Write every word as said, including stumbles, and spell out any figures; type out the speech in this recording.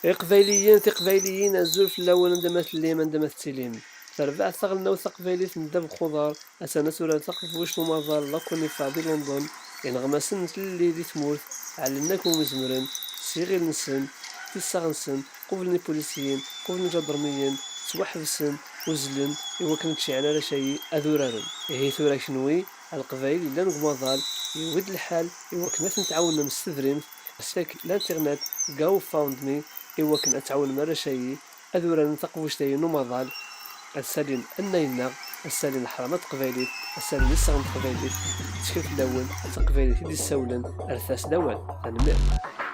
Iqbayliyen, tiqbayliyin, azul fell-awen, anda ma tellim, anda ma tettilim. Terbeḥ taɣelnawt taqbaylit n ddabex uḍar, atan ad turar taqbuct n umaḍal Lakunifa di London, ineɣmasen n tlelli di tmurt, ɛellen akk umi zemren, s yiɣil-nsen, tissaɣ-nsen, qublen ipulistiyen, qublen iǧadermiyen, ttwaḥebsen, uzzlen, i wakken ad ččiɛen arrac-agi ad uraren. Ihi tura kenwi, a Leqbayel yellan deg umaḍal, yewwi-d lḥal i wakken ad ten-tɛawnem s tedrimt, s l'internet, GoFundMe, i wakken ad tɛawnem arrac-agi ad uraren taqbuct-agi n umaḍal, ad salin annay-nneɣ, ad salin leḥrama n teqbaylit, ad salin issaɣ n teqbaylit. Ttkel fell-awen, a taqbaylit i d-issawlen, rret-as-d awal. Tanemmirt.